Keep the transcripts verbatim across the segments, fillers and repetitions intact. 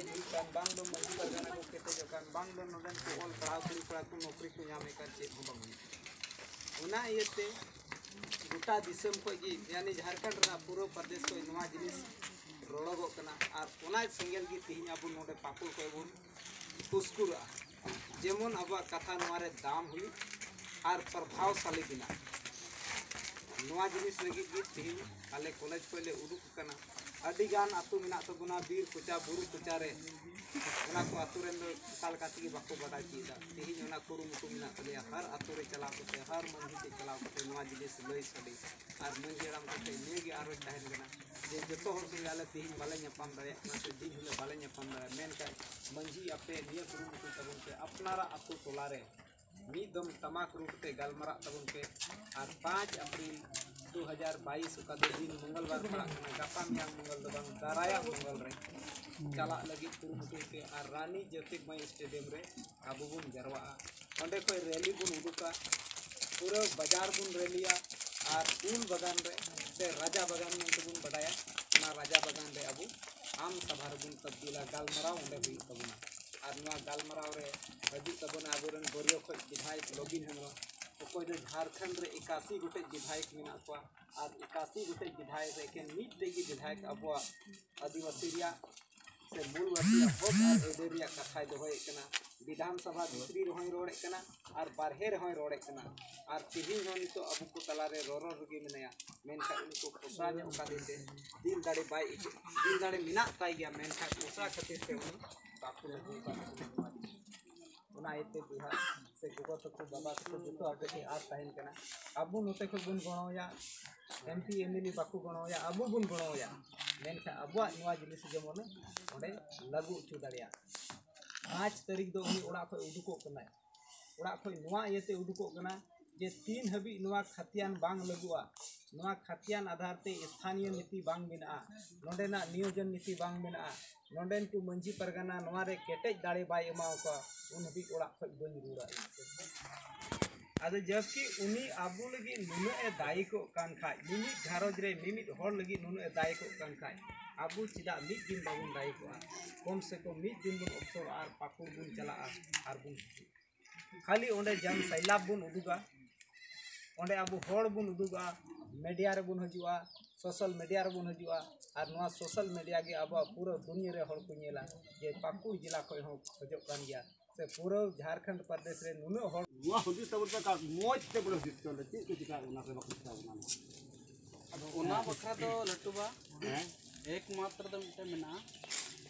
ᱦᱩᱭᱩᱜ ᱠᱟᱱ, ᱵᱟᱝ ᱫᱚ ᱢᱟᱹᱡᱷᱤ ᱯᱟᱨᱜᱟᱱᱟ ᱠᱚ ᱠᱮᱴᱮᱡᱚᱜ ᱠᱟᱱ, ᱵᱟᱝ ᱫᱚ ᱱᱚᱰᱮᱱ ᱠᱚ ᱚᱞ ᱯᱟᱲᱦᱟᱣ ᱠᱩᱲᱤ ᱠᱚᱲᱟ ᱠᱚ ᱱᱚᱠᱨᱤ ᱠᱚ ᱧᱟᱢᱮᱫ ᱠᱟᱱ, ᱪᱮᱫ ᱦᱚᱸ ᱵᱟᱝ ᱦᱩᱭᱩᱜ ᱠᱟᱱᱟ᱾ ᱚᱱᱟ ᱤᱭᱟᱹᱛᱮ ᱜᱚᱴᱟ ᱫᱤᱥᱚᱢ ᱠᱷᱚᱱ ᱜᱮ, ᱭᱟᱱᱤ ᱡᱷᱟᱲᱠᱷᱚᱸᱰ ᱨᱮᱱᱟᱜ ᱯᱩᱨᱟᱹ ᱯᱨᱚᱫᱮᱥ ᱠᱷᱚᱱ ᱱᱚᱣᱟ ᱡᱤᱱᱤᱥ ᱨᱚᱲᱚᱜᱚᱜ ᱠᱟᱱᱟ᱾ ᱟᱨ ᱚᱱᱟ ᱥᱮᱸᱜᱮᱞ ᱜᱮ ᱛᱮᱦᱮᱧ ᱟᱵᱚ ᱱᱚᱰᱮ ᱯᱟᱹᱠᱩᱲ ᱠᱷᱚᱱ ᱵᱚᱱ ᱩᱥᱠᱩᱨᱚᱜᱼᱟ, ᱡᱮᱢᱚᱱ ᱟᱵᱚᱣᱟᱜ ᱠᱟᱛᱷᱟ ᱱᱚᱣᱟ ᱨᱮ ᱫᱟᱢ ᱦᱩᱭᱩᱜ ᱟᱨ ᱯᱨᱚᱵᱷᱟᱣᱥᱟᱞᱤ ᱵᱮᱱᱟᱜ᱾ ᱱᱚᱣᱟ ᱡᱤᱱᱤᱥ ᱞᱟᱹᱜᱤᱫ ᱜᱮ ᱛᱮᱦᱮᱧ ᱟᱞᱮ ᱠᱚᱞᱮᱡᱽ ᱠᱷᱚᱱ ᱞᱮ ᱩᱰᱩᱠ ᱟᱠᱟᱱᱟ᱾ ᱟᱹᱰᱤ ᱜᱟᱱ ᱟᱹᱛᱩ ᱢᱮᱱᱟᱜ ᱛᱟᱵᱚᱱᱟ ᱵᱤᱨ ᱠᱚᱪᱟ ᱵᱩᱨᱩ ᱠᱚᱪᱟ ᱨᱮ, ᱚᱱᱟ ᱠᱚ ᱟᱹᱛᱩ ᱨᱮᱱ ᱫᱚ ᱚᱠᱟ ᱞᱮᱠᱟ ᱛᱮᱜᱮ ᱵᱟᱠᱚ ᱵᱟᱰᱟᱭ ᱛᱤᱭᱳᱜ ᱮᱫᱟ᱾ ᱛᱮᱦᱮᱧ ᱚᱱᱟ ᱠᱩᱨᱩᱢᱩᱴᱩ ᱢᱮᱱᱟᱜ ᱛᱟᱞᱮᱭᱟ, ᱦᱟᱨ ᱟᱹᱛᱩ ᱨᱮ ᱪᱟᱞᱟᱣ ᱠᱟᱛᱮ, ᱦᱟᱨ ᱢᱟᱹᱡᱷᱤ ᱴᱷᱮᱱ ᱪᱟᱞᱟᱣ ᱠᱟᱛᱮ ᱱᱚᱣᱟ ᱡᱤᱱᱤᱥ ᱞᱟᱹᱭ ᱥᱟᱰᱮ, ᱟᱨ ᱢᱟᱹᱡᱷᱤ ᱦᱟᱲᱟᱢ ᱠᱚ ᱴᱷᱮᱱ ᱱᱤᱭᱟᱹ ᱜᱮ ᱟᱨᱚᱧ ᱛᱟᱦᱮᱱ ᱠᱟᱱᱟ ᱡᱮ ᱡᱚᱛᱚ ᱦᱚᱲ ᱥᱚᱸᱜᱮ ᱟᱞᱮ ᱛᱮᱦᱮᱧ ᱵᱟᱞᱮ ᱧᱟᱯᱟᱢ ᱫᱟᱲᱮᱭᱟᱜ ᱠᱟᱱᱟ ᱥᱮ ᱫᱤᱱ ᱦᱤᱞᱳᱜ ᱵᱟᱞᱮ ᱧᱟᱯᱟᱢ ᱫᱟᱲᱮᱭᱟᱜᱼᱟ, ᱢᱮᱱᱠᱷᱟᱱ ᱢᱟᱹᱡᱷᱤ ᱟᱯᱮ ᱱᱤᱭᱟᱹ ᱠᱩᱨᱩᱢᱩᱴᱩᱭ ᱛᱟᱵᱚᱱ ᱯᱮ, ᱟᱯᱱᱟᱨᱟᱜ ᱟᱹᱛᱩ ᱴᱚᱞᱟ ᱨᱮ ᱢᱤᱫ ᱫᱚᱢ ᱴᱟᱢᱟᱠ ᱨᱩ ᱠᱟᱛᱮ ᱜᱟᱞᱢᱟᱨᱟᱜ ᱛᱟᱵᱚᱱ ᱯᱮ᱾ ᱟᱨ ᱯᱟᱸᱪ ᱟᱯᱨᱤᱞ ᱫᱩ ᱦᱟᱡᱟᱨ ᱵᱟᱭᱤᱥ, ᱚᱠᱟ ᱫᱚ ᱫᱤᱱ ᱢᱚᱝᱜᱚᱞᱵᱟᱨ ᱯᱟᱲᱟᱜ ᱠᱟᱱᱟ, ᱜᱟᱯᱟ ᱢᱮᱭᱟᱝ ᱢᱚᱝᱜᱚᱞ ᱫᱚ ᱵᱟᱝ, ᱫᱟᱨᱟᱭᱟᱜ ᱢᱚᱝᱜᱚᱞ ᱨᱮ ᱪᱟᱞᱟᱜ ᱞᱟᱹᱜᱤᱫ ᱠᱩᱨᱩᱢᱩᱴᱩᱭ ᱯᱮ᱾ ᱟᱨ ᱨᱟᱱᱤ ᱡᱟᱹᱯᱤᱫ ᱢᱟᱹᱭ ᱥᱴᱮᱰᱤᱭᱟᱢ ᱨᱮ ᱟᱵᱚ ᱵᱚᱱ ᱡᱟᱨᱣᱟᱜᱼᱟ᱾ ᱚᱸᱰᱮ ᱠᱷᱚᱱ ᱨᱮᱞᱤ ᱵᱚᱱ ᱩᱰᱩᱠᱟ, ᱯᱩᱨᱟᱹ ᱵᱟᱡᱟᱨ ᱵᱚᱱ ᱨᱮᱞᱤᱭᱟ᱾ ᱟᱨ ᱩᱞ ᱵᱟᱜᱟᱱ ᱨᱮ ᱥᱮ ᱨᱟᱡᱟ ᱵᱟᱜᱟᱱ ᱢᱮᱱᱛᱮ ᱵᱚᱱ ᱵᱟᱰᱟᱭᱟ, ᱚᱱᱟ ᱨᱟᱡᱟ ᱵᱟᱜᱟᱱ ᱨᱮ ᱟᱵᱚ ᱟᱢ ᱥᱟᱵᱷᱟ ᱨᱮᱵᱚᱱ ᱛᱟᱵᱫᱤᱞᱟ, ᱜᱟᱞᱢᱟᱨᱟᱣ ᱚᱸᱰᱮ ᱦᱩᱭᱩᱜ ᱛᱟᱵᱚᱱᱟ᱾ ᱟᱨ ᱱᱚᱣᱟ ᱜᱟᱞᱢᱟᱨᱟᱣ ᱨᱮ ᱦᱤᱡᱩᱜ ᱛᱟᱵᱚᱱᱟ ᱟᱵᱚᱨᱮᱱ ᱵᱟᱹᱨᱭᱟᱹ ᱠᱷᱚᱱ ᱵᱤᱫᱷᱟᱭᱚᱠ ᱞᱚᱵᱤᱱ ᱦᱮᱢᱵᱨᱚᱢ, ᱚᱠᱚᱭ ᱫᱚ ᱡᱷᱟᱲᱠᱷᱚᱸᱰ ᱨᱮ ᱮᱠᱟᱥᱤ ᱜᱚᱴᱮᱡ ᱵᱤᱫᱷᱟᱭᱚᱠ ᱢᱮᱱᱟᱜ ᱠᱚᱣᱟ᱾ ᱟᱨ ᱮᱠᱟᱥᱤ ᱜᱚᱴᱮᱡ ᱵᱤᱫᱷᱟᱭᱚᱠ ᱨᱮ ᱮᱠᱮᱱ ᱢᱤᱫᱴᱮᱡ ᱜᱮ ᱵᱤᱫᱷᱟᱭᱚᱠ ᱟᱵᱚᱣᱟᱜ ᱟᱹᱫᱤᱵᱟᱹᱥᱤ ᱨᱮᱭᱟᱜ ᱥᱮ ᱢᱩᱞ ᱵᱟᱹᱥᱤᱭᱟᱜ ᱦᱚᱠ ᱟᱨ ᱟᱹᱭᱫᱟᱹᱨ ᱨᱮᱭᱟᱜ ᱠᱟᱛᱷᱟᱭ ᱫᱚᱦᱚᱭᱮᱫ ᱠᱟᱱᱟ᱾ ᱵᱤᱫᱷᱟᱱ ᱥᱚᱵᱷᱟ ᱵᱷᱤᱛᱨᱤ ᱨᱮᱦᱚᱸᱭ ᱨᱚᱲᱮᱫ ᱠᱟᱱᱟ ᱟᱨ ᱵᱟᱨᱦᱮ ᱨᱮᱦᱚᱸᱭ ᱨᱚᱲᱮᱫ ᱠᱟᱱᱟ᱾ ᱟᱨ ᱛᱮᱦᱮᱧ ᱦᱚᱸ ᱱᱤᱛᱚᱜ ᱟᱵᱚ ᱠᱚ ᱛᱟᱞᱟᱨᱮ ᱨᱚᱨᱚᱲ ᱨᱮᱜᱮ ᱢᱮᱱᱟᱭᱟ, ᱢᱮᱱᱠᱷᱟᱱ ᱩᱱᱠᱩ ᱯᱚᱥᱟ ᱧᱚᱜ ᱠᱟᱫᱮ ᱛᱮ ᱫᱤᱞ ᱫᱟᱲᱮ ᱵᱟᱭ ᱟᱹᱭᱠᱟᱹᱣ, ᱫᱤᱞ ᱫᱟᱲᱮ ᱢᱮᱱᱟᱜ ᱛᱟᱭ ᱜᱮᱭᱟ, ᱢᱮᱱᱠᱷᱟᱱ ᱯᱚᱥᱟ ᱠᱷᱟᱹᱛᱤᱨ ᱛᱮ ᱩᱱᱤ ᱵᱟᱠᱚ ᱞᱟᱹᱜᱩ ᱟᱠᱟᱫ ᱛᱟᱵᱚᱱᱟ ᱱᱚᱣᱟ ᱡᱤᱱᱤᱥ᱾ ᱚᱱᱟ ᱤᱭᱟᱹᱛᱮ ᱵᱚᱭᱦᱟ ᱥᱮ ᱜᱚᱜᱚ ᱛᱟᱠᱚ, ᱵᱟᱵᱟ ᱛᱟᱠᱚ, ᱡᱚᱛᱚ ᱟᱯᱮ ᱴᱷᱮᱱ ᱟᱨ ᱛᱟᱦᱮᱱ ᱠᱟᱱᱟ, ᱟᱵᱚ ᱱᱚᱛᱮ ᱠᱷᱚᱱ ᱵᱚᱱ ᱜᱚᱲᱚᱣᱟᱭᱟ, M P M L A ᱵᱟᱠᱚ ᱜᱚᱲᱚᱣᱟᱭᱟ, ᱟᱵᱚ ᱵᱚᱱ ᱜᱚᱲᱚᱣᱟᱭᱟ, ᱢᱮᱱᱠᱷᱟᱱ ᱟᱵᱚᱣᱟᱜ ᱱᱚᱣᱟ ᱡᱤᱱᱤᱥ ᱡᱮᱢᱚᱱ ᱚᱸᱰᱮ ᱞᱟᱹᱜᱩ ᱦᱚᱪᱚ ᱫᱟᱲᱮᱭᱟᱜ᱾ ᱯᱟᱸᱪ ᱛᱟᱹᱨᱤᱠᱷ ᱫᱚ ᱩᱱᱤ ᱚᱲᱟᱜ ᱠᱷᱚᱱ ᱩᱰᱩᱠᱚᱜ ᱠᱟᱱᱟᱭ᱾ ᱚᱲᱟᱜ ᱠᱷᱚᱱ ᱱᱚᱣᱟ ᱤᱭᱟᱹᱛᱮ ᱩᱰᱩᱠᱚᱜ ᱠᱟᱱᱟ ᱡᱮ ᱛᱤᱱ ᱦᱟᱹᱵᱤᱡ ᱱᱚᱣᱟ ᱠᱷᱟᱛᱤᱭᱟᱱ ᱵᱟᱝ ᱞᱟᱹᱜᱩᱜᱼᱟ, ᱱᱚᱣᱟ ᱠᱷᱟᱛᱤᱭᱟᱱ ᱟᱫᱷᱟᱨ ᱛᱮ ᱥᱛᱷᱟᱱᱤᱭᱚ ᱱᱤᱛᱤ ᱵᱟᱝ ᱢᱮᱱᱟᱜᱼᱟ, ᱱᱚᱰᱮᱱᱟᱜ ᱱᱤᱭᱳᱡᱚᱱ ᱱᱤᱛᱤ ᱵᱟᱝ ᱢᱮᱱᱟᱜᱼᱟ, ᱱᱚᱰᱮᱱ ᱠᱚ ᱢᱟᱹᱡᱷᱤ ᱯᱟᱨᱜᱟᱱᱟ ᱱᱚᱣᱟ ᱨᱮ ᱠᱮᱴᱮᱡ ᱫᱟᱲᱮ ᱵᱟᱭ ᱮᱢᱟᱣ ᱠᱚᱣᱟ, ᱩᱱ ᱦᱟᱹᱵᱤᱡ ᱚᱲᱟᱜ ᱠᱷᱚᱱ ᱵᱟᱹᱧ ᱨᱩᱣᱟᱹᱲᱟ ᱤᱧ᱾ ᱟᱫᱚ ᱡᱟᱵᱠᱤ ᱩᱱᱤ ᱟᱵᱚ ᱞᱟᱹᱜᱤᱫ ᱱᱩᱱᱟᱹᱜ ᱮ ᱫᱟᱭᱤ ᱠᱚᱜ ᱠᱟᱱ ᱠᱷᱟᱡ, ᱢᱤᱢᱤᱫ ᱜᱷᱟᱨᱚᱸᱡᱽ ᱨᱮ ᱢᱤᱢᱤᱫ ᱦᱚᱲ ᱞᱟᱹᱜᱤᱫ ᱱᱩᱱᱟᱹᱜ ᱮ ᱫᱟᱭᱤ ᱠᱚᱜ ᱠᱟᱱ ᱠᱷᱟᱡ, ᱟᱵᱚ ᱪᱮᱫᱟᱜ ᱢᱤᱫ ᱫᱤᱱ ᱵᱟᱵᱚᱱ ᱫᱟᱭᱤ ᱠᱚᱜᱼᱟ? ᱠᱚᱢ ᱥᱮ ᱠᱚᱢ ᱢᱤᱫ ᱫᱤᱱ ᱵᱚᱱ ᱚᱯᱥᱚᱨᱚᱜᱼᱟ ᱟᱨ ᱯᱟᱹᱠᱩᱲ ᱵᱚᱱ ᱪᱟᱞᱟᱜᱼᱟ ᱟᱨ ᱵᱚᱱ ᱦᱤᱡᱩᱜᱼᱟ᱾ ᱠᱷᱟᱹᱞᱤ ᱚᱸᱰᱮ ᱡᱟᱱ ᱥᱟᱭᱞᱟᱵ ᱵᱚᱱ ᱩᱫᱩᱜᱟ, ᱚᱸᱰᱮ ᱟᱵᱚ ᱦᱚᱲ ᱵᱚᱱ ᱩᱫᱩᱜᱟ, ᱢᱤᱰᱤᱭᱟ ᱨᱮᱵᱚᱱ ᱦᱤᱡᱩᱜᱼᱟ, ᱥᱳᱥᱟᱞ ᱢᱤᱰᱤᱭᱟ ᱨᱮᱵᱚᱱ ᱦᱤᱡᱩᱜᱼᱟ᱾ ᱟᱨ ᱱᱚᱣᱟ ᱥᱳᱥᱟᱞ ᱢᱤᱰᱤᱭᱟ ᱜᱮ ᱟᱵᱚᱣᱟᱜ ᱯᱩᱨᱟᱹ ᱫᱩᱱᱤᱭᱟᱹ ᱨᱮ ᱦᱚᱲ ᱠᱚ ᱧᱮᱞᱟ ᱡᱮ ᱯᱟᱹᱠᱩᱲ ᱡᱮᱞᱟ ᱠᱷᱚᱱ ᱦᱚᱸ ᱠᱷᱚᱡᱚᱜ ᱠᱟᱱ ᱜᱮᱭᱟ, ᱥᱮ ᱯᱩᱨᱟᱹ ᱡᱷᱟᱲᱠᱷᱚᱸᱰ ᱯᱨᱚᱫᱮᱥ ᱨᱮ ᱱᱩᱱᱟᱹᱜ ᱦᱚᱲ᱾ ᱱᱚᱣᱟ ᱦᱩᱫᱤᱥ ᱛᱟᱵᱚᱱ ᱯᱮ, ᱚᱠᱟ ᱢᱚᱡᱽ ᱛᱮ ᱵᱚᱞᱮ ᱦᱩᱫᱤᱥ ᱛᱮ ᱚᱸᱰᱮ ᱪᱮᱫ ᱠᱚ ᱪᱤᱠᱟᱹ ᱚᱱᱟ ᱨᱮ ᱵᱟᱠᱚ ᱪᱤᱠᱟᱹ ᱵᱚᱱᱟ ᱱᱚᱣᱟ᱾ ᱟᱫᱚ ᱚᱱᱟ ᱵᱟᱠᱷᱨᱟ ᱫᱚ ᱞᱟᱹᱴᱩ ᱵᱟ, ᱦᱮᱸ? ᱮᱠᱢᱟᱛᱨᱚ ᱫᱚ ᱢᱤᱫᱴᱮᱱ ᱢᱮᱱᱟᱜᱼᱟ,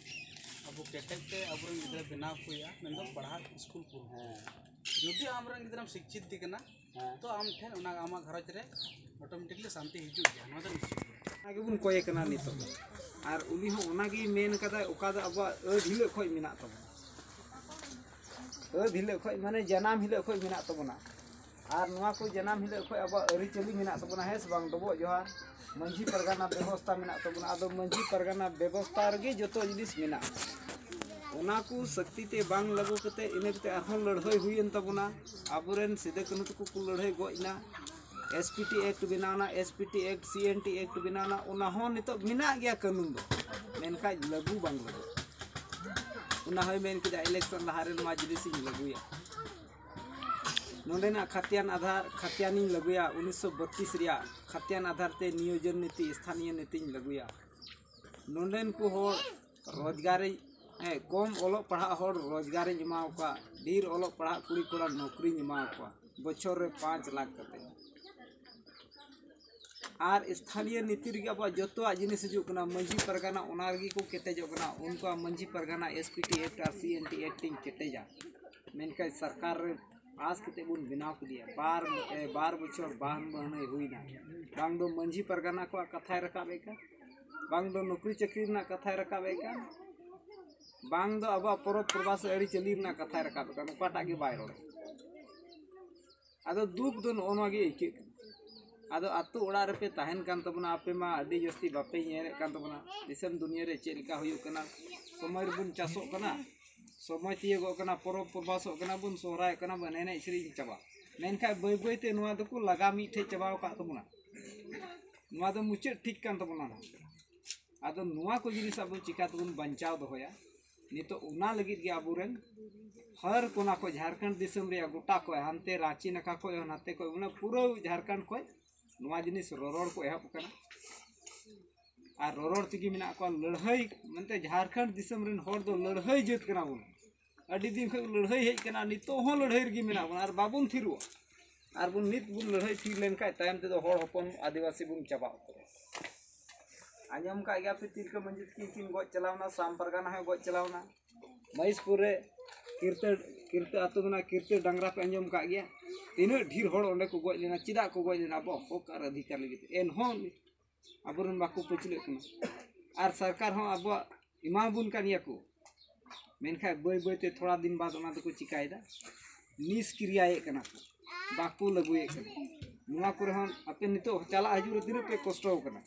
ᱟᱵᱚ ᱠᱮᱴᱮᱡ ᱛᱮ ᱟᱵᱚᱨᱮᱱ ᱜᱤᱫᱽᱨᱟᱹ ᱵᱮᱱᱟᱣ ᱠᱚ ᱦᱩᱭᱩᱜᱼᱟ, ᱢᱮᱱᱫᱚ ᱯᱟᱲᱦᱟᱜ ᱥᱠᱩᱞ ᱠᱚ᱾ ᱦᱮᱸ᱾ ᱡᱩᱫᱤ ᱟᱢᱨᱮᱱ ᱜᱤᱫᱽᱨᱟᱹᱢ ᱥᱤᱠᱪᱷᱤᱛ ᱫᱤ ᱠᱟᱱᱟ, ᱦᱮᱸ᱾ ᱛᱚ ᱟᱢ ᱴᱷᱮᱱ ᱚᱱᱟ ᱟᱢᱟᱜ ᱜᱷᱟᱨᱚᱸᱡᱽ ᱨᱮ ᱚᱴᱳᱢᱮᱴᱤᱠᱞᱤ ᱥᱟᱱᱛᱤ ᱦᱤᱡᱩᱜ ᱜᱮᱭᱟ, ᱱᱚᱣᱟ ᱫᱚ ᱱᱤᱥᱪᱤᱛ ᱜᱮᱭᱟ᱾ ᱚᱱᱟ ᱜᱮᱵᱚᱱ ᱠᱚᱭᱮ ᱠᱟᱱᱟ ᱱᱤᱛᱚᱜ ᱫᱚ᱾ ᱟᱨ ᱩᱱᱤ ᱦᱚᱸ ᱚᱱᱟᱜᱮᱭ ᱢᱮᱱ ᱠᱟᱫᱟ, ᱚᱠᱟ ᱫᱚ ᱟᱵᱚᱣᱟᱜ ᱟᱹᱫ ᱦᱤᱞᱳᱜ ᱠᱷᱚᱱ ᱢᱮᱱᱟᱜ ᱛᱟᱵᱚᱱᱟ, ᱟᱹᱫ ᱦᱤᱞᱳᱜ ᱠᱷᱚᱱ, ᱢᱟᱱᱮ ᱡᱟᱱᱟᱢ ᱦᱤᱞᱳᱜ ᱠᱷᱚᱱ ᱢᱮᱱᱟᱜ ᱛᱟᱵᱚᱱᱟ᱾ ᱟᱨ ᱱᱚᱣᱟ ᱠᱚ ᱡᱟᱱᱟᱢ ᱦᱤᱞᱳᱜ ᱠᱷᱚᱱ ᱟᱵᱚᱣᱟᱜ ᱟᱹᱨᱤᱪᱟᱹᱞᱤ ᱢᱮᱱᱟᱜ ᱛᱟᱵᱚᱱᱟ, ᱦᱮᱸ ᱥᱮ ᱵᱟᱝ? ᱰᱚᱵᱚᱜ ᱡᱚᱦᱟᱨ, ᱢᱟᱹᱡᱷᱤ ᱯᱟᱨᱜᱟᱱᱟ ᱵᱮᱵᱚᱥᱛᱷᱟ ᱢᱮᱱᱟᱜ ᱛᱟᱵᱚᱱᱟ᱾ ᱟᱫᱚ ᱢᱟᱹᱡᱷᱤ ᱯᱟᱨᱜᱟᱱᱟ ᱵᱮᱵᱚᱥᱛᱷᱟ ᱨᱮᱜᱮ ᱡᱚᱛᱚ ᱡᱤᱱᱤᱥ ᱢᱮᱱᱟᱜᱼᱟ᱾ ᱚᱱᱟ ᱠᱚ ᱥᱚᱠᱛᱤ ᱛᱮ ᱵᱟᱝ ᱞᱟᱹᱜᱩ ᱠᱟᱛᱮ, ᱤᱱᱟᱹ ᱠᱟᱛᱮ ᱟᱨᱦᱚᱸ ᱞᱟᱹᱲᱦᱟᱹᱭ ᱦᱩᱭᱮᱱ ᱛᱟᱵᱚᱱᱟ᱾ ᱟᱵᱚᱨᱮᱱ ᱥᱤᱫᱩ ᱠᱟᱹᱱᱦᱩ ᱛᱟᱠᱚ ᱠᱚ ᱞᱟᱹᱲᱦᱟᱹᱭ ᱜᱚᱡ ᱮᱱᱟ᱾ ᱮᱥ ᱯᱤ ᱴᱤ ᱮᱠᱴ ᱵᱮᱱᱟᱣ ᱮᱱᱟ, ᱮᱥ ᱯᱤ ᱴᱤ ᱮᱠᱴ, ᱥᱤ ᱮᱱ ᱴᱤ ᱮᱠᱴ ᱵᱮᱱᱟᱣ ᱮᱱᱟ, ᱚᱱᱟ ᱦᱚᱸ ᱱᱤᱛᱚᱜ ᱢᱮᱱᱟᱜ ᱜᱮᱭᱟ ᱠᱟᱹᱱᱩᱱ ᱫᱚ, ᱢᱮᱱᱠᱷᱟᱱ ᱞᱟᱹᱜᱩ ᱵᱟᱝ ᱞᱟᱹᱜᱩ᱾ ᱚᱱᱟ ᱦᱚᱸᱭ ᱢᱮᱱ ᱠᱮᱫᱟ, ᱤᱞᱮᱠᱥᱚᱱ ᱞᱟᱦᱟᱨᱮ ᱱᱚᱣᱟ ᱡᱤᱱᱤᱥᱤᱧ ᱞᱟᱹᱜᱩᱭᱟ᱾ ᱱᱚᱸᱰᱮᱱᱟᱜ ᱠᱷᱟᱛᱤᱭᱟᱱ ᱟᱫᱷᱟᱨ, ᱠᱷᱟᱛᱤᱭᱟᱱᱤᱧ ᱞᱟᱹᱜᱩᱭᱟ, ᱩᱱᱤᱥᱥᱚ ᱵᱚᱛᱛᱨᱤᱥ ᱨᱮᱭᱟᱜ ᱠᱷᱟᱛᱤᱭᱟᱱ ᱟᱫᱷᱟᱨ ᱛᱮ ᱱᱤᱭᱳᱡᱚᱱ ᱱᱤᱛᱤ, ᱥᱛᱷᱟᱱᱤᱭᱚ ᱱᱤᱛᱤᱧ ᱞᱟᱹᱜᱩᱭᱟ᱾ ᱱᱚᱸᱰᱮᱱ ᱠᱚ ᱦᱚᱲ ᱨᱳᱡᱽᱜᱟᱨᱤᱧ, ᱦᱮᱸ, ᱠᱚᱢ ᱚᱞᱚᱜ ᱯᱟᱲᱦᱟᱜ ᱦᱚᱲ ᱨᱳᱡᱽᱜᱟᱨᱤᱧ ᱮᱢᱟ ᱠᱚᱣᱟ, ᱰᱷᱮᱨ ᱚᱞᱚᱜ ᱯᱟᱲᱦᱟᱜ ᱠᱩᱲᱤ ᱠᱚᱲᱟ ᱱᱚᱠᱨᱤᱧ ᱮᱢᱟ ᱠᱚᱣᱟ, ᱵᱚᱪᱷᱚᱨ ᱨᱮ ᱯᱟᱸᱪ ᱞᱟᱠᱷ ᱠᱟᱛᱮ᱾ ᱟᱨ ᱥᱛᱷᱟᱱᱤᱭᱚ ᱱᱤᱛᱤ ᱨᱮᱜᱮ ᱟᱵᱚᱣᱟᱜ ᱡᱚᱛᱚᱣᱟᱜ ᱡᱤᱱᱤᱥ ᱦᱤᱡᱩᱜ ᱠᱟᱱᱟ᱾ ᱢᱟᱹᱡᱷᱤ ᱯᱟᱨᱜᱟᱱᱟ ᱚᱱᱟ ᱨᱮᱜᱮ ᱠᱚ ᱠᱮᱴᱮᱡᱚᱜ ᱠᱟᱱᱟ᱾ ᱩᱱᱠᱩᱣᱟᱜ Majhi Pargana S P T act ᱟᱨ ᱥᱤ ᱮᱱ ᱴᱤ ᱮᱠᱴ ᱤᱧ ᱠᱮᱴᱮᱡᱟ, ᱢᱮᱱᱠᱷᱟᱱ ᱥᱚᱨᱠᱟᱨ ᱨᱮ ᱯᱟᱥ ᱠᱟᱛᱮ ᱵᱚᱱ ᱵᱮᱱᱟᱣ ᱠᱮᱫᱮᱭᱟ᱾ ᱵᱟᱨ, ᱮ, ᱵᱟᱨ ᱵᱚᱪᱷᱚᱨ ᱵᱟᱦᱱ ᱵᱟᱹᱦᱱᱟᱹᱭ ᱦᱩᱭᱱᱟ, ᱵᱟᱝ ᱫᱚ ᱢᱟᱹᱡᱷᱤ ᱯᱟᱨᱜᱟᱱᱟ ᱠᱚᱣᱟᱜ ᱠᱟᱛᱷᱟᱭ ᱨᱟᱠᱟᱵ ᱮᱫ ᱠᱟᱱ, ᱵᱟᱝ ᱫᱚ ᱱᱚᱠᱨᱤ ᱪᱟᱹᱠᱨᱤ ᱨᱮᱱᱟᱜ ᱠᱟᱛᱷᱟᱭ ᱨᱟᱠᱟᱵ ᱮᱫ ᱠᱟᱱ, ᱵᱟᱝ ᱫᱚ ᱟᱵᱚᱣᱟᱜ ᱯᱚᱨᱚᱵᱽ ᱯᱚᱨᱵᱟᱥ ᱟᱹᱨᱤᱪᱟᱹᱞᱤ ᱨᱮᱱᱟᱜ ᱠᱟᱛᱷᱟᱭ ᱨᱟᱠᱟᱵ ᱮᱫ ᱠᱟᱱ, ᱚᱠᱟᱴᱟᱜ ᱜᱮ ᱵᱟᱭ ᱨᱚᱲ᱾ ᱟᱫᱚ ᱫᱩᱠ ᱫᱚ ᱱᱚᱜᱼᱚ ᱱᱚᱣᱟ ᱜᱮ ᱟᱹᱭᱠᱟᱹᱜ ᱠᱟᱱᱟ᱾ ᱟᱫᱚ ᱟᱛᱳ ᱚᱲᱟᱜ ᱨᱮᱯᱮ ᱛᱟᱦᱮᱱ ᱠᱟᱱ ᱛᱟᱵᱚᱱᱟ, ᱟᱯᱮ ᱢᱟ ᱟᱹᱰᱤ ᱡᱟᱹᱥᱛᱤ ᱵᱟᱯᱮ ᱧᱮᱞᱮᱫ ᱠᱟᱱ ᱛᱟᱵᱚᱱᱟ᱾ ᱫᱤᱥᱚᱢ ᱫᱩᱱᱤᱭᱟᱹ ᱨᱮ ᱪᱮᱫ ᱞᱮᱠᱟ ᱦᱩᱭᱩᱜ ᱠᱟᱱᱟ, ᱥᱚᱢᱚᱭ ᱨᱮᱵᱚᱱ ᱪᱟᱥᱚᱜ ᱠᱟᱱᱟ, ᱥᱚᱢᱚᱭ ᱛᱤᱭᱳᱜᱚᱜ ᱠᱟᱱᱟ, ᱯᱚᱨᱚᱵᱽ ᱯᱚᱨᱵᱟᱥᱚᱜ ᱠᱟᱱᱟ ᱵᱚᱱ, ᱥᱚᱦᱨᱟᱭᱚᱜ ᱠᱟᱱᱟ ᱵᱚᱱ, ᱮᱱᱮᱡ ᱥᱮᱨᱮᱧ ᱪᱟᱵᱟ᱾ ᱢᱮᱱᱠᱷᱟᱱ ᱵᱟᱹᱭ ᱵᱟᱹᱭ ᱛᱮ ᱱᱚᱣᱟ ᱫᱚᱠᱚ ᱞᱟᱜᱟ ᱢᱤᱫ ᱴᱷᱮᱡ ᱪᱟᱵᱟᱣ ᱟᱠᱟᱫ ᱛᱟᱵᱚᱱᱟ᱾ ᱱᱚᱣᱟ ᱫᱚ ᱢᱩᱪᱟᱹᱫ ᱴᱷᱤᱠ ᱠᱟᱱ ᱛᱟᱵᱚᱱᱟ ᱱᱟᱦᱟᱜ᱾ ᱟᱫᱚ ᱱᱚᱣᱟ ᱠᱚ ᱡᱤᱱᱤᱥ ᱟᱵᱚ ᱪᱤᱠᱟ ᱛᱮᱵᱚᱱ ᱵᱟᱧᱪᱟᱣ ᱫᱚᱦᱚᱭᱟ? ᱱᱤᱛᱚᱜ ᱚᱱᱟ ᱞᱟᱹᱜᱤᱫ ᱜᱮ ᱟᱵᱚᱨᱮᱱ ᱦᱟᱨ ᱠᱚᱱᱟ ᱠᱷᱚᱡ, ᱡᱷᱟᱲᱠᱷᱚᱸᱰ ᱫᱤᱥᱚᱢ ᱨᱮᱭᱟᱜ ᱜᱚᱴᱟ ᱠᱷᱚᱡ, ᱦᱟᱱᱛᱮ ᱨᱟᱸᱪᱤ ᱱᱟᱠᱷᱟ ᱠᱷᱚᱡ, ᱱᱟᱛᱮ ᱠᱷᱚᱡ, ᱢᱟᱱᱮ ᱯᱩᱨᱟᱹ ᱡᱷᱟᱲᱠᱷᱚᱸᱰ ᱠᱷᱚᱡ ᱱᱚᱣᱟ ᱡᱤᱱᱤᱥ ᱨᱚᱨᱚᱲ ᱠᱚ ᱮᱦᱚᱵ ᱟᱠᱟᱱᱟ᱾ ᱟᱨ ᱨᱚᱨᱚᱲ ᱛᱮᱜᱮ ᱢᱮᱱᱟᱜ ᱠᱚᱣᱟ᱾ ᱞᱟᱹᱲᱦᱟᱹᱭ ᱢᱮᱱᱛᱮ ᱡᱷᱟᱲᱠᱷᱚᱸᱰ ᱫᱤᱥᱚᱢ ᱨᱮᱱ ᱦᱚᱲ ᱫᱚ ᱞᱟᱹᱲᱦᱟᱹᱭ ᱡᱟᱹᱛ ᱠᱟᱱᱟ ᱵᱚᱱ᱾ ᱟᱹᱰᱤ ᱫᱤᱱ ᱠᱷᱚᱡ ᱞᱟᱹᱲᱦᱟᱹᱭ ᱦᱮᱡ ᱠᱟᱱᱟ, ᱱᱤᱛᱚᱜ ᱦᱚᱸ ᱞᱟᱹᱲᱦᱟᱹᱭ ᱨᱮᱜᱮ ᱢᱮᱱᱟᱜ ᱵᱚᱱᱟ ᱟᱨ ᱵᱟᱵᱚᱱ ᱛᱷᱤᱨᱚᱜᱼᱟ᱾ ᱟᱨ ᱵᱚᱱ ᱱᱤᱛ ᱵᱚᱱ ᱞᱟᱹᱲᱦᱟᱹᱭ ᱛᱷᱤᱨ ᱞᱮᱱᱠᱷᱟᱡ ᱛᱟᱭᱚᱢ ᱛᱮᱫᱚ ᱦᱚᱲ ᱦᱚᱯᱚᱱ ᱟᱹᱫᱤᱵᱟᱹᱥᱤ ᱵᱚᱱ ᱪᱟᱵᱟ ᱩᱛᱟᱹᱨᱚᱜᱼᱟ᱾ ᱟᱸᱡᱚᱢ ᱠᱟᱜ ᱜᱮᱭᱟ ᱯᱮ, ᱛᱤᱞᱠᱟᱹ ᱢᱟᱹᱡᱷᱤ ᱛᱤᱠᱤᱱ ᱠᱤᱱ ᱜᱚᱡ ᱪᱟᱞᱟᱣᱱᱟ, ᱥᱟᱢ ᱯᱟᱨᱜᱟᱱᱟ ᱦᱚᱸᱭ ᱜᱚᱡ ᱪᱟᱞᱟᱣᱱᱟ᱾ ᱢᱚᱦᱮᱥᱯᱩᱨ ᱨᱮ ᱠᱤᱨᱛᱟᱹ, ᱠᱤᱨᱛᱟᱹ ᱟᱹᱛᱩ ᱢᱮᱱᱟᱜᱼᱟ, ᱠᱤᱨᱛᱟᱹ ᱰᱟᱝᱨᱟ ᱯᱮ ᱟᱸᱡᱚᱢ ᱠᱟᱜ ᱜᱮᱭᱟ? ᱛᱤᱱᱟᱹᱜ ᱰᱷᱮᱨ ᱦᱚᱲ ᱚᱸᱰᱮ ᱠᱚ ᱜᱚᱡ ᱞᱮᱱᱟ᱾ ᱪᱮᱫᱟᱜ ᱠᱚ ᱜᱚᱡ ᱞᱮᱱᱟ? ᱟᱵᱚᱣᱟᱜ ᱦᱚᱠ ᱟᱨ ᱚᱫᱷᱤᱠᱟᱨ ᱞᱟᱹᱜᱤᱫ᱾ ᱮᱱᱦᱚᱸ ᱟᱵᱚᱨᱮᱱ ᱵᱟᱠᱚ ᱯᱟᱹᱪᱷᱞᱟᱹᱜ ᱠᱟᱱᱟ᱾ ᱟᱨ ᱥᱚᱨᱠᱟᱨ ᱦᱚᱸ ᱟᱵᱚᱣᱟᱜ ᱮᱢᱟᱵᱚᱱ ᱠᱟᱱ ᱜᱮᱭᱟ ᱠᱚ, ᱢᱮᱱᱠᱷᱟᱱ ᱵᱟᱹᱭ ᱵᱟᱹᱭᱛᱮ ᱛᱷᱚᱲᱟ ᱫᱤᱱ ᱵᱟᱫ ᱚᱱᱟ ᱫᱚᱠᱚ ᱪᱤᱠᱟᱭᱮᱫᱟ, ᱱᱤᱥᱠᱨᱤᱭᱟᱭᱮᱫ ᱠᱟᱱᱟ ᱠᱚ, ᱵᱟᱠᱚ ᱞᱟᱹᱜᱩᱭᱮᱫ ᱠᱟᱱᱟ᱾ ᱱᱚᱣᱟ ᱠᱚᱨᱮ ᱦᱚᱸ ᱟᱯᱮ ᱱᱤᱛᱚᱜ ᱪᱟᱞᱟᱜ ᱦᱤᱡᱩᱜ ᱨᱮ ᱛᱤᱱᱟᱹᱜ ᱯᱮ ᱠᱚᱥᱴᱚ ᱠᱟᱱᱟ?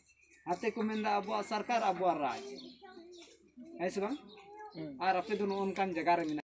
ᱦᱟᱱᱛᱮ ᱠᱚ ᱢᱮᱱᱫᱟ ᱟᱵᱚᱣᱟᱜ ᱥᱚᱨᱠᱟᱨ, ᱟᱵᱚᱣᱟᱜ ᱨᱟᱡᱽ, ᱦᱮᱸ ᱥᱮ ᱵᱟᱝ? ᱟᱨ ᱟᱯᱮ ᱫᱚ ᱱᱚᱜᱼᱚ ᱱᱚᱝᱠᱟᱱ ᱡᱟᱭᱜᱟ ᱨᱮ ᱢᱮᱱᱟᱜ